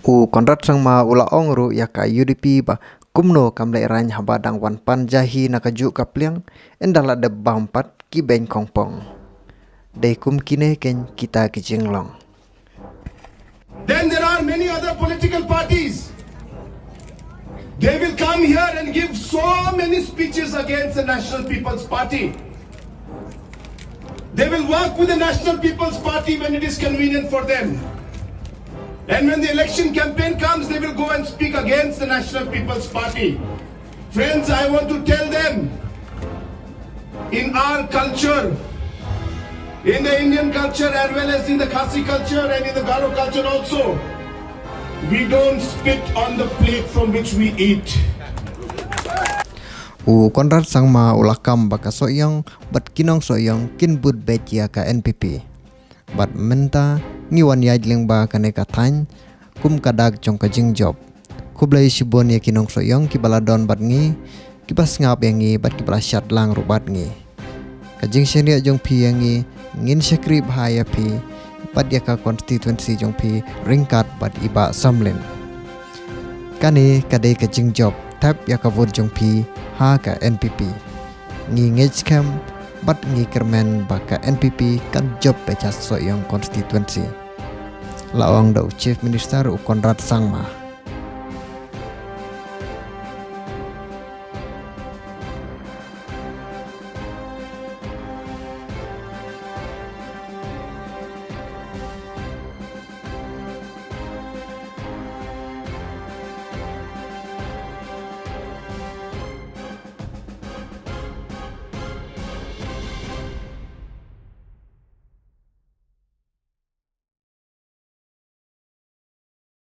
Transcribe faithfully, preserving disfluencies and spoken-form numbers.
U Conrad Sangma u la ong ruh ïa ka U D P ba kumno kam leh rain haba dang wan pan jahi na ka juh ka pliang, ynda la dep bam pat ki beiñ khongpong. Dei kum kine keiñ kita ki jinglong. Then there are many other political parties. They will come here and give so many speeches against the National People's Party. They will work with the National People's Party when it is convenient for them. And when the election campaign comes, they will go and speak against the National People's Party. Friends, I want to tell them, in our culture, in the Indian culture as well as in the Khasi culture and in the Garo culture also, we don't spit on the plate from which we eat. U Conrad Sangma u la kam ba ka Sohiong bad ki nong Sohiong kin bud beit ïa ka N P P. Bad mynta ngi wan ïaid lyngba kane ka thaiñ kum ka dak jong ka jingjop. Khublei shibun ïa ki nong Sohiong kiba la don bad ngi, kiba sngap ïa ngi bad kiba la shad lang ruh bad ngi. Ka jingshaniah jong phi ïa ngi ngin shakri bha ïa phi bad ïa ka constituency jong phi ryngkat bad i Bah Samlin. Kane ka dei ka jingjop, thep ïa ka vote jong phi ha ka N P P. Ngi ngeit skhem bad ngi kyrmen ba ka N P P kan jop beit ha Sohiong constituency, la ong da u Chief Minister u Conrad Sangma.